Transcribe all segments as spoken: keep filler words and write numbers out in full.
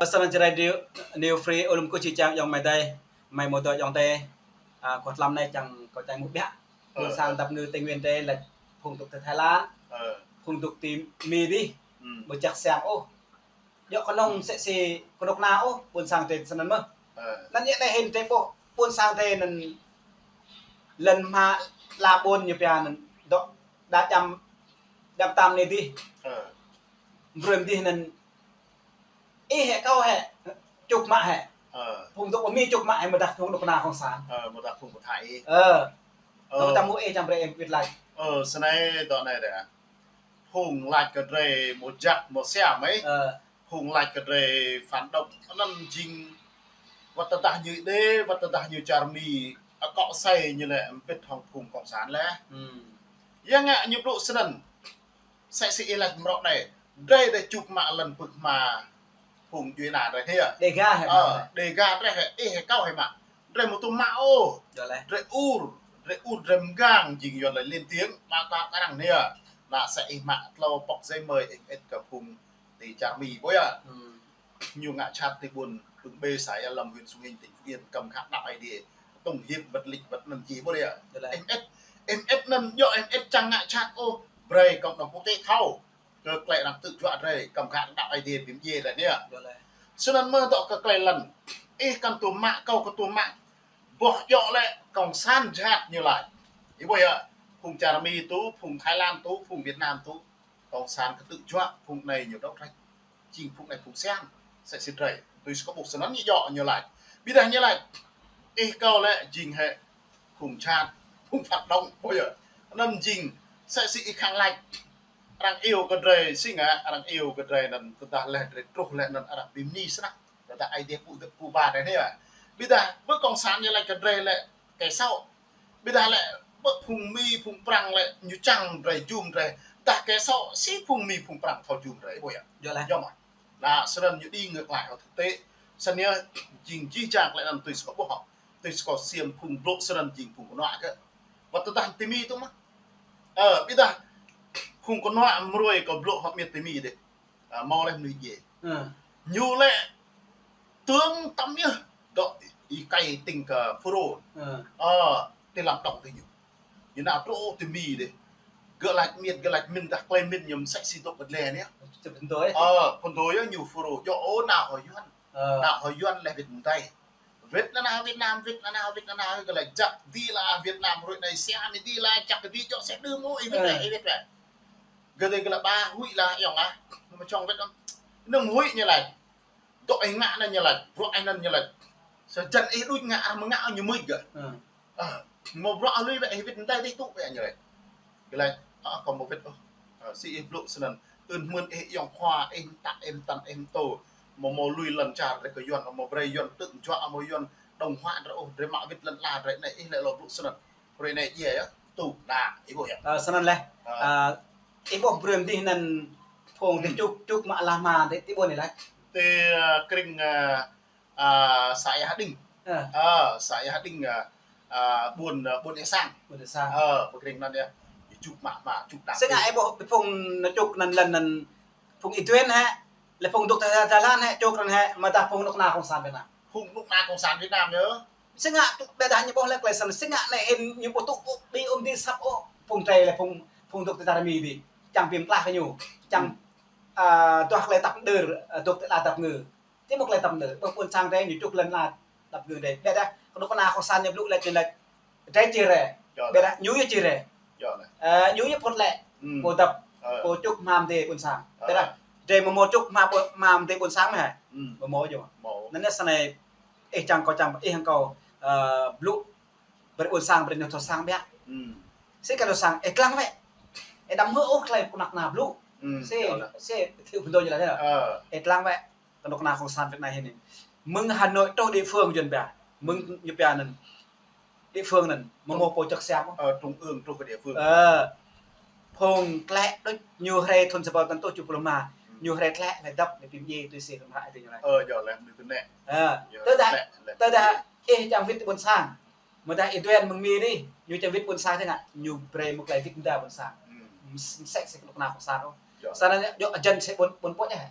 Sơnăn čơrai New, New Free, ơ lŏm kơ či čang yŏng mai dai, mai mơ̆ dŏ yŏng tê, a, kơ tlam anai čang kơ čang mŭ biă. Ƀôn sang dăp ngư Tây Nguyên tê, lĕ phung dŏ tơ Thái Lan, phung dŏ tơ Mi dih, ƀu čăk siam ôh. Djŏ kơnơ̆ng sĕ si kơnuk kơna ôh, ƀôn sang tê sơnăn mơ̆. Anŭn yơh anai hĭn tê ƀuh, ƀôn sang tê anŭn lŏn mă la ƀôn ñu pia anŭn dŏ đa čăm, đa tam anai dih. Brơi dih anŭn ih hĕ kâo hĕ, čŭk mă hĕ. Phung dŏ Mi čŭk mă hĕ mơ̆ dah phung kơnuk kơna Cộng sản. Mơ̆ dah phung pơthai ih. Ơ. Ơ. Tơdah mơ̆ ih čang brơi ih wĭt lač. Ơ, sơnai dŏ anai deh. Phung lač kơ drơi mơ̆ čăk mơ̆ siam ih. Ơ. Phung lač kơ drơi phản động. Anŭn jing wăt tơdah ñu đe, wăt tơdah ñu čar Mi, akŏ sai ñu lĕ mbĭt hăng phung Cộng sản lĕ. Yang ngă ñu blŭ sơnăn. Sĕ si ih lač mrŏ anai, drơi đeh čŭk mă lŏn pưk hma phung djuai ania drơi hia. Đêga hĕ mă. Ơ, đêga drơi hĕ, ih hĕ kâo hĕ mă. Drơi mơ̆ tŭ mă ôh. Djŏ lĕ. Drơi ur, drơi ur, drơi mgang jing yuan lĕ lên tiếng, mă ta kơ arăng hia. Anŭn sĕ ih mă tlâo pŏk giấy mời ih mơit kơ phung ti čar Mi ƀuh yơh. Ñu ngă čat ti ƀuôn Pưng Bê, xã Ia Lâm, huyện Sông Hinh, tỉnh Phú Yên, kăm khă đăp Aê Diê. Tổng hiệp vật lịch vật anŭn jih ƀuh yơh. Djŏ lĕ. Ih mơit, ih mơit anŭn djŏ ih mơit čang ngă čat ôh, brơi cộng đồng quốc tế thâo. Kơ tơlơi arăng tŭ juă drơi, kăm khă đăp Aê Diê ƀing djuai ania. Djŏ lĕ. Sơnăn mơ̆ dŏ kơ tơlơi lŏn. Ih kăn tŭ mă, kâo kăn tŭ mă. Boh djŏ lĕ Cộng sản jhat ñu lač. Ih ƀuh yơh, phung čar Mi tŭ, phung Thái Lan tŭ, phung Việt Nam tŭ. Cộng sản kơ tŭ juă phung anai ñu dŏ trăč. Jing phung anai phung siam, sĕ si drơi. Tui si kâo ƀuh sơnăn ñu djŏ ñu lač. Ƀiădah ñu lač, ih kâo lĕ jing hĕ phung jhat, phung phản động, ƀuh yơh. Anŭn jing, sĕ si ih khăng lač. Arăng iâu kơ drơi, si ngă, arăng iâu kơ drơi anŭn, tơdah lĕ drơi truh lĕ anŭn arăng bi mni snăk. Tơdah Aê Diê pŭ dơ̆ pŭ ba drơi anai. Ƀiădah, ƀơi Cộng sản ñu lač kơ drơi lĕ, kẻ xấu. Ƀiădah lĕ, ƀơi phung Mi, phung Prăng lĕ, ñu čang drơi, jum drơi. Dah kẻ xấu, si phung Mi, phung Prăng thâo jum drơi, ƀuh yơh. Djŏ lĕ. Djŏ mơ̆. Anŭn, sơnăn ñu đi ngược lại hŏ thực tế. Sơnăn yơh, jing jih jang tơlơi anŭn tui si kâo ƀuh hŏ. Tui si kâo siam phung blŭ sơnăn jing phung kơnuă kơ. Wăt tơdah ti Mi tŭ mơ̆. Ơ, ƀiădah phung kơnuă mrơi kâo blŭ hŏ miêt ti Mi dih. Ơ, mâo lĕ mơnuih djai. Ơ. Ñu lĕ tướng tăm yơh. Dŏ Y Kay tĭng kơ Fulro. Ơ. Ơ, ti Lâm Đồng ti ñu. Ñu nao truh ti Mi dih. Gơ̆ lač miêt, gơ̆ lač mĭn dah tơlơi mĭn ñu mơsĕ si dŏ pơdlĕ anai. Ơ, pơdlĕ yơh ñu Fulro. Djŏ ôh nao hŏ Yuan. Ơ. Nao hŏ Yuan lĕ wĭt mơtai. Wĭt nanao Việt Nam, wĭt nanao, wĭt nanao, gơ̆ lač jăk dĭ la Việt Nam, hrơi anai siam dĭ la, čăk dĭ djŏ sĕ đưm ôh, ih wĭt lĕ, ih wĭt lĕ. Gơ̆ dê gơ̆ lač ba huĭ la, yŏng ah. Mơ̆ čong wĭt anŭn. Nơ̆ng huĭ ñu lač. Dŏ ih ngă anŭn ñu lač, bruă ih anŭn ñu lač. Sa jăn ih đuč ngă, arăng mơ̆ ngă ñu mưč gơ̆. Ơ, mơ̆ bruă lui wĕ, ih wĭt mơtai dih tŭ wĕ ñu lač. Gơ̆ lač, ơ, kâo mơ̆ wĭt ôh. Ơ, si ih blŭ sơnăn. Ưn hmư̆ ih yŏng khua, ih mtă, ih mtăn, ih mtô. Mơ̆ mâo lui lŏn čar drơi kơ Yuan, mơ̆ brơi Yuan tŭ juă, mơ̆ Yuan đồng hóa drơi ôh, drơi mă wĭt lŏn ala drơi anai, ih lĕ lŏ blŭ sơnăn. Brơi anai djai yơh, tŭ, anŭn, ih ƀuh yơh. Ơ, sơnăn lĕ. Ơ. Ơ, ih ƀuh brơi dih anŭn phung dih čŭk, čŭk mă lah mă dih, ti ƀuôn ih lač. Ti, ơ, krĭng, ơ, ơ, xã Ia Đinh. Ơ. Ơ, xã Ia Đinh, ơ, ơ, ƀuôn, ơ, ƀuôn Ia Sang. Ƀuôn Ia Sang. Ơ, pơ krĭng anŭn yơh. Čŭk mă mă, čŭk đăp. Si ngă ih ƀuh phung čŭk anŭn lŏn anŭn phung Y Duên hĕ, lĕ phung dŏ tơ Thái Lan hĕ, čŭk anŭn hĕ, mơ̆ dah phung kơnuk kơna Cộng sản Việt Nam. Phung kơnuk kơna Cộng sản Việt Nam yơh. Si ngă tŭ ƀiădah ñu ƀuh lĕ tơlơi sơnăn, si ngă anai hĭn ñu ƀu tŭ ƀu ƀi ôm dih săp ôh, phung drơi lĕ phung, phung dŏ tơ čar Mi dih. Čang bi mơklah kơ ñu, čang, ơ, duah tơlơi tăp đơr, ơ, dŏ tơ ala dăp ngư. Ti mơ̆ tơlơi tăp đơr, ƀơi ƀuôn sang drơi ñu čŭk lŏn ala dăp ngư drơi. Ƀiădah, kơnuk kơna Cộng sản ñu blŭ lač ñu lač, drơi čih rai. Ƀiădah, ñu yơh čih rai. Ơ, ñu yơh pơ̆t lĕ, pô dăp, pô čŭk hmam dih ƀuôn sang. Ƀiădah, drơi mơ̆ mâo čŭk hmam ƀu-, hmam dih ƀuôn sang mơ̆ hă? Mơ̆ mâo yơh. Mâo. Anŭn yơh sơnai, ih čang kâo čang, ih hăng kâo, ơ, blŭ, brơi ƀuôn sang, brơi ñu thâo sang biă. Si kơ thâo sang, ih lăng wĕ. Ih đăm hmư̆ ôh tơlơi kơnuk kơna blŭ. Si, si, ti ƀuôn dŏ ñu lač yơh. Ih lăng wĕ. Kơnuk kơna Cộng sản Việt Nam hĭn anai. Mơ̆ng Hà Nội truh địa phương Yuan pia. Mơ̆ng ñu pia anŭn. Địa phương anŭn. Mơ̆ mâo pô čăk siam. Ơ, trung ương truh kơ địa phương. Ơ. Phung tlĕ đôč ñu hrơi thŭn sa rơbâo tăn tuh tơjuh pluh rơma. Ñu hrơi tlĕ, hrơi dăp, hrơi bi mdjiê, tui si hrăm hră tui ñu lač. Ơ, djŏ lĕ, mơnuih tơnĕ. Ơ. Tơdah, tơdah, ih čang wĭt ti ƀuôn sang. Mơ̆ dah Y Duên mơ̆ng Mi dih, ñu čang wĭt ƀuôn sang tơ ngă, ñu brơi mơ̆ tơlơi wĭt mơda ƀuôn sang. Mơ̆-, mơsĕ si kơnuk kơna Cộng sản ôh. Sơnăn yơh, djŏ jăn si ƀuôn, ƀuôn pŏč yơh.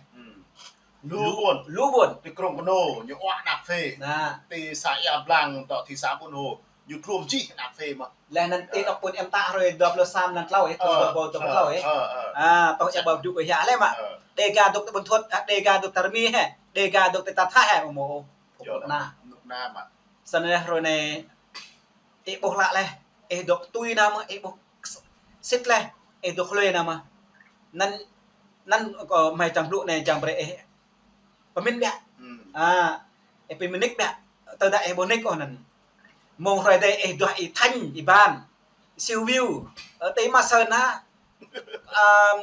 Lu ƀuôn. Lu ƀuôn. Ti krông Kơnô, ñu ua ană phê. Nă. Ti xã Ia Blang, tơ ti xã Ƀuôn Hô, ñu trôm čih ană phê mơ̆n. Laih anŭn ti anŏ ƀuôn Em Tă hrơi dua pluh sa mlan klâo, ơ, thun dua rơbâo dua pluh klâo, ơ. Ơ, ơ. A, tŏ ia ƀâo djŭ ƀơi hia lĕ mă. Ơ. Dega dŏ ti ƀuôn Thuôt, a, Dega dŏ ti Rơmi hĕ, Dega dŏ ti Tat Thai hĕ, mơ̆ mơ̆. Yơh lĕ. Nă. Nŭk na mă. Snăn laih hrơi anai, ih ƀuh lă laih, ih dŏ tui nao mơ̆, ih ƀuh sĭt laih, ih dŏ hlue nao mơ̆. Anŭn, anŭn kơ hmei čang blŭ anai čang brơi ih pơmĭn biă. Hmm. A, ih pơmĭn nik biă, tơdah ih ƀu nik ôh anŭn. Mơ̆ng hrơi adih ih duah Y Thanh, Y Ban, Siu Wiu, ơ, ti mă sơn hă. Ăm,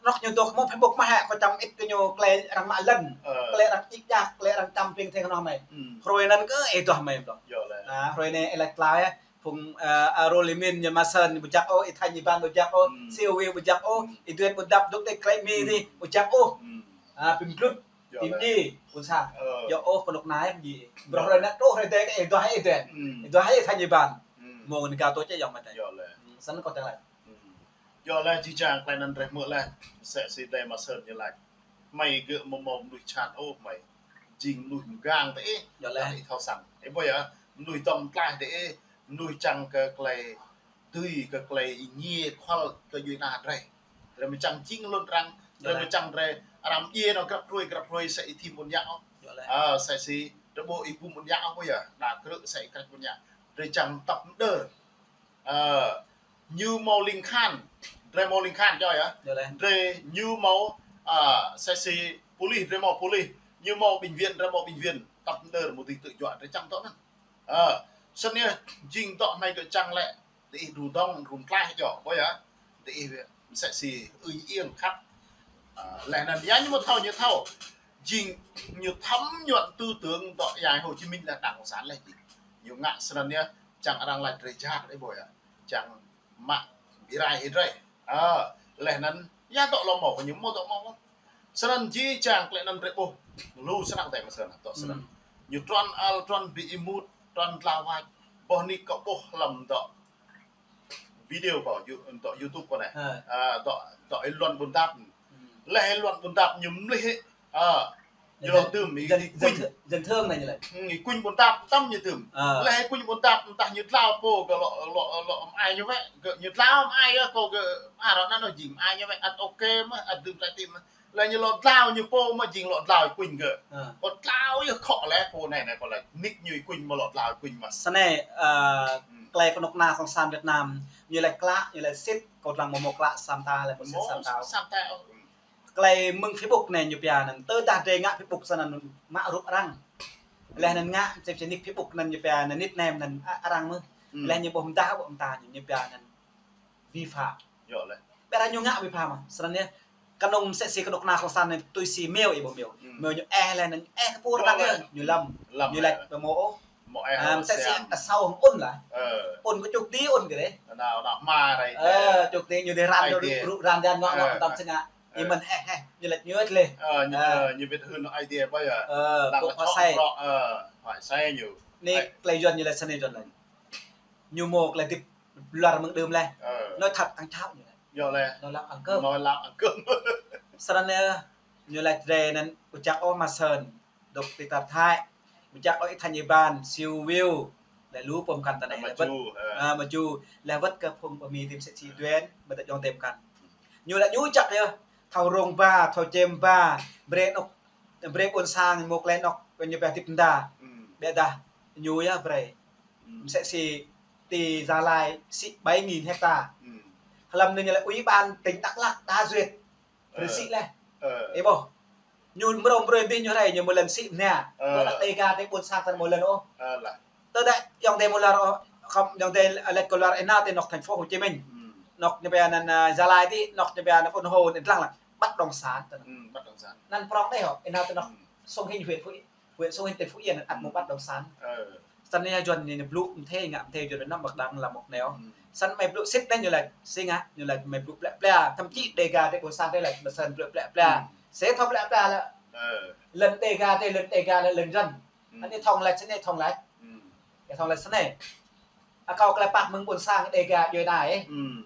rŏk ñu dŏ mơ̆ng Facebook mơ̆ hĕ, kơ čăm ĭt kơ ñu klei arăng mă lŏn, ơ, klei arăng čĭk čak, klei arăng čăm ping theng noh mơ̆. Hmm. Hrơi anŭn kơ ih duah mơ̆ ƀlŏng. Yơh lĕ. A, hrơi anai ih laĭ klă yơh. Phung, ơ, a, Rôl Y Min ñu mă sơn ƀu jak ôh, Y Thanh Y Ban ƀu jak ôh, hmm, Siu Wiu ƀu jak ôh, hmm, Y Duen ƀu dăp dŏ ti klei Mi, hmm, dih ƀu jak ôh. Hmm. A, pơmĭn glut. Yơh lĕ. Tim djai, ƀuôn sang. Ơ. Yơh ôh, kơnuk kơna em djai. Bruă hrơi anai truh hrơi adih kơ ih duah Y Duen. Hmm. Ih duah Y Thanh Y Ban. Hmm. Mơ̆ng anŭn gah tŏ čĕ yŏng mă tĕ. Yơh lĕ. Hmm, snăn kơ tĕ lĕ. Hmm. Yơh lĕ, jih jang klei anŭn drei hmư̆ lĕ. Msĕ si adơi mă sơn ñu laĭ. Hmei gơ̆ mơ̆ mơ̆ mơnuih čhat ôh hmei. Jing mơnuih mgang tơ ih. Yơh lĕ. Ih thâo săng. Ih ƀuh yơh, mơnuih dŏ mơtlaih tơ ih. Mơnuih čang kơ klei dưi kơ klei êngiê khuăl kơ djuê ana drei. Drei mơ̆ čang jing lŏn arăng, drei mơ̆ čang drei arăng djai nao grăp hruê, grăp hruê sa ih thim ƀuôn yă ôh. Yơh lĕ. A, sa si drei ƀuh ih ƀu ƀuôn yă ôh ƀuh yơh, đa krư̆ sa ih krăč ƀuôn yă. Drei čang tăp mơdơr. A, ñu mâo ling khan, drei mâo ling khan čoi yơh. Yơh lĕ. Drei ñu mâo, a, sa si pôlis, drei mâo pôlis, ñu mâo bệnh viện, drei mâo bệnh viện, tăp mơdơr mơ̆ dưi tơjuă, drei čang tŏ anŭn. Ơ, snăn yơh, jing dŏ hmei gơ̆ čang lĕ, diih đru dŏng, đru mtlaih čô, ƀuh yơh, diih msĕ si ơi yơh khăp. Ơ, laih anŭn yơh ñu mơ̆ thâo, ñu thâo. Jing ñu thâm nhuận tư tưởng dŏ Yang Hồ Chí Minh lĕ Đảng Cộng sản lĕ jing. Ñu ngă snăn yơh, čang arăng laĭ drei jhat, ih ƀuh yơh. Čang mă bi rai hĭ drei. Ơ, laih anŭn, yơh dŏ lŏ mâo, ñu mâo dŏ mâo. Snăn jih jang klei anŭn drei ƀuh. Lu snăk tĕ mơ̆ snăn, dŏ snăn. Hmm. Ñu trŭn ăl, trŭn bi êmut, trŭn dlao wač. Boh nik kơ ƀuh hlăm dŏ video kơ You-, dŏ YouTube kơ anai. Ha. A, dŏ, dŏ ih Luăn Ƀuôn Dap. Hmm. Laih ih Luăn Ƀuôn Dap ñu mlih, a, ñu lŏ dưm, ih, dân, ih dân kuñ. Dân, dân thương anai ñu laĭ. Hmm, ih kuñ Ƀuôn Dap, tăm ñu dưm. A. Laih ih kuñ Ƀuôn Dap, mơtah ñu dlao pô, gơ̆ lŏ, lŏ, lŏ mă ai ñu wĕ, gơ̆ ñu dlao mă ai yơh, kơ gơ̆, a, rŏ anŭn jing mă ai ñu wĕ, ăt ok mơ̆, ăt dưm trai tim mơ̆. Laih ñu lŏ dlao ñu pô mơ̆ jing lŏ dlao kuñ gơ̆. Ơ. Kơ dlao yơh khŏ lĕ pô anai anai kơ lĕ. Nik ñu kuñ mơ̆ lŏ dlao kuñ mơ̆. Snei, ơ, hmm, klei kơnuk kơna Cộng sản Việt Nam, ñu laĭ klă, ñu laĭ sĭt, kâo lăng mơ̆ mâo klă sa mta, laĭ mâo sĭt sa mta. Sa mta. Klei mơ̆ng Facebook anai ñu pia anŭn, tơdah drei ngă Facebook snăn mă rup arăng. Laih anŭn ngă, čep čep nik Facebook anŭn ñu pia anŭn nickname anŭn a-, arăng mơ̆. Hmm. Laih ñu ƀuh mơdah, ƀuh mơdah ñu, ñu pia anŭn vi phạm. Yơh lĕ. Ƀiădah ñu ngă vi phạm mơ̆. Snăn yơh. Kơnơ̆ng msĕ si kơnuk kơna Cộng sản anai tui si meo ih ƀuh meo. Hmm. Meo ñu eh laih anŭn ñu eh kơ pô arăng yơh. Ñu lăm. Lăm. Ñu laĭ ƀu mâo ôh. Mâo eh, a, ôh, msĕ si siam. Asâo hăng ŭn lah. Ơ. Ŭn kơ čuk ti ŭn kơ dih. Ană, ană hma rai. Ơ, čuk ti ñu dih ran ai dih. Rŭ, rŭ, ran ran ngŏ ngŏ, ơ, tăm sĭt ngă. Ơ. Ih mơ̆n eh eh. Ñu laĭ ñu ĕt leh. Ơ, ñu, ơ, ñu wĭt hưn ai dih ƀuh yơh. Ơ, lăng kơ čŏk sai. Ơ, huai sai ñu. Anai ai. Klei Yuăn ñu laĭ snei Yuăn laĭ. Ñu mâo klei hơdip luar mơ̆ng đưm leh. Ơ. Nói thật ăn cháo ñu laĭ. Yơh lĕ. Nói láo ăn cơm. Nói láo ăn cơm. Snăn yơh, ñu laĭ drei anŭn ƀu jak ôh mă sơn. Dŏ ti Tat Thai. Ƀu jak ôh Y Thanh Y Ban, Siu Wiu. Laih lu pô mkăn tơ anai. Mă laih wơ̆t. Ju, ơ. A, mă ju. Laih wơ̆t kơ phung pơ Mi tim sĕ si Duen, ƀu djơ̆ jŏng tĕm mkăn. Ñu laĭ ñu jak yơh. Thâo rông ba, thâo čem ba. Brơi anŏ, brơi ƀuôn sang mâo klei anŏ, kơ ñu pia hơdip mơda. Hmm. Ƀiădah ñu yơh brơi. Hmm. Msĕ si ti Gia Lai sĭ bảy nghìn hecta. Hmm. Hlăm anai ñu laĭ Ủy ban tỉnh Đắk Lắk đã duyệt. Ơ. Brơi sĭ leh. Ơ. Ih ƀuh. Ñu mrâo brơi dih ñu rai ñu mâo lŏn sĭ mơnia. Ơ. Kơ anăp Dega ti ƀuôn sang ta mâo lŏn ôh. Ơ lah. Tơdah ayŏng adơi mâo lar ôh, khŏm ayŏng adơi laĭ kơ lar ih nao ti anŏ thành phố Hồ Chí Minh. Hmm. Anŏ ñu pia anăn, a, Gia Lai ti, anŏ ñu pia anăn Ôn Hô, anăn lăng lăng. Bất động sản tơ anăn. Hmm, bất động sản. Anăn prŏng đeh hŏ, ih nao ti anŏ. Hmm. Sông Hinh huyện Phú huyện Sông Hinh tỉnh Phú Yên, ăt mâo bất động sản. Ơ. Snăn yơh Yuăn ñu, ñu blŭ mơthê ngă mơthê Yuăn Việt Nam băk đang lăm mơ̆ neo. Hmm. Snăn hmei blŭ sĭt anai ñu laĭ, si ngă, ñu laĭ hmei blŭ plĕ plĕ, thậm chí Dega ti ƀuôn sang drei laĭ mă sơn blŭ plĕ plĕ. Hmm. Sĕ thâo plĕ plĕ lĕ. Ơ. Lŏn Dega drei, lŏn Dega lĕ lŏn Yuăn. Hmm. Anai thŏng laĭ snei, thŏng laĭ. Hmm. Kơ thŏng laĭ snei. A, kâo kơ laĭ păk mơ̆ng ƀuôn sang Dega djuai anai. Hmm.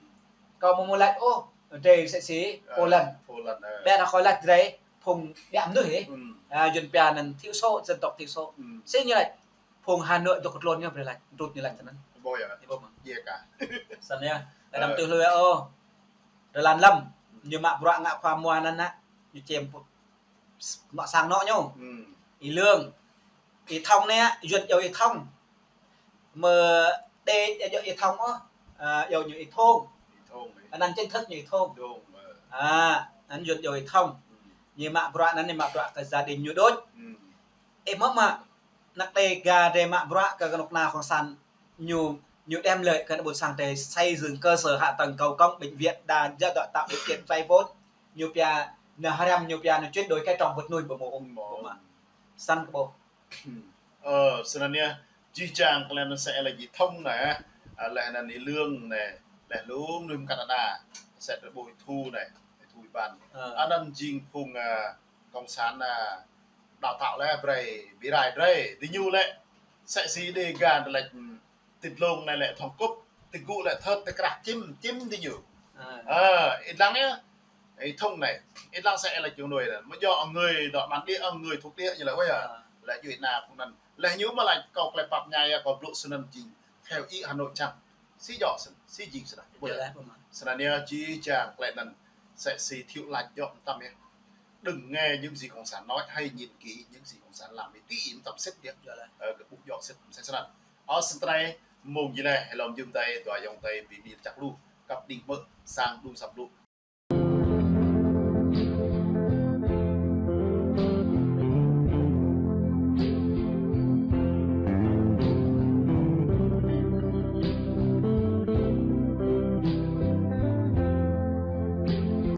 Kâo mơ̆ mơ̆ laĭ ôh, drei msĕ si, ơ, Poland. Poland, ơ. Ƀiădah kâo laĭ drei, phung ƀiă mơnuih hĭ. Hmm. A, Yuan pia anăn thiểu số, dân tộc thiểu số. Hmm. Sĭt ñu lač, phung Hà Nội dŏ kơ tlôn ñu brơi lač, rut ñu lač tơ anăn. Ƀuh yơh. Ih ƀuh mơ̆n. Yơh kah. Snăn yơh. Lĕ đăm tui hlue ôh. Rơlan lăm. Ñu mă bruă ngă khua mua anăn nă. Ñu čem pŭ-, mă sang anŏ ñu. Hmm. Y Lương. Y Thông anei, Yuan iâu Y Thông. Mơ̆ đe iâu Y Thông ôh. A, iâu ñu Y Thông. Y Thông, ê. Anăn chính thức ñu Y Thông. Đúng, ơ. A, anăn Yuan iâu Y Thông. Hmm. Ñu mă bruă anăn, ñu mă bruă kơ gia đình ñu đôč. Hmm. Ih mơ̆ mă, anăk Đêga drei mă bruă kơ kơnuk kơna cộng sản ñu, ñu đem lợi kơ ƀuôn sang drei xây dựng cơ sở hạ tầng cầu cống, bệnh viện, đa, djă dŏ tạo điều kiện vay vốn. Ñu pia, nao hriăm ñu pia, nao chuyển đổi cây trồng vật nuôi ƀu mâo ung, ƀu mă. Snăn kơ ƀuh. Ơ, snăn yơh, jih jang klei anăn sĕ lĕ Y Thông anei, a, leh anăn Y Lương anei, leh lu mnuih mơ̆ng Canada, sĕ drei ƀuh Y Thu anei, Y Thu Y Ban. Ơ. Anăn jing phung, a, cộng sản, a, đào tạo lĕ brei, bi rai drei, diñu lĕ, sĕ si Đêga anăn lĕ, ti dlông anei lĕ thŏng kŭp, ti gŭ lĕ thơt, ti krah čim, čim diñu. Ơ. Ơ, ih lăng yơh, Y Thông anei, ih lăng sĕ lĕ čung nuôi anăn. Mơ̆ djŏ người đó bản địa, người thuộc địa ñu lĕ wơ̆t yơh. Ơ. Lĕ djuai ana phung anăn. Leh ñu mơ̆ lač kâo klei pap mñai yơh, kâo blŭ snăn jing theo ý Hà Nội chăng. Si djŏ snăn, si jing snăn. Ƀuh yơh. Snăn yơh jih jang klei anăn sĕ si thiu lač djŏ mtam yơh. Đừng nghe những gì cộng sản nói hay nhìn kỹ những gì cộng sản làm, ih tĭ mtam sĭt yơh. Ơ, kơ ƀuh djŏ sĭt, msĕ snăn. Ơ, snăn tơlơi mông jih leh, hlŏng jum adei, dua ayŏng adei, bi mni čăk lu, kăp đĭng hmư̆, sang đŭng săp lu.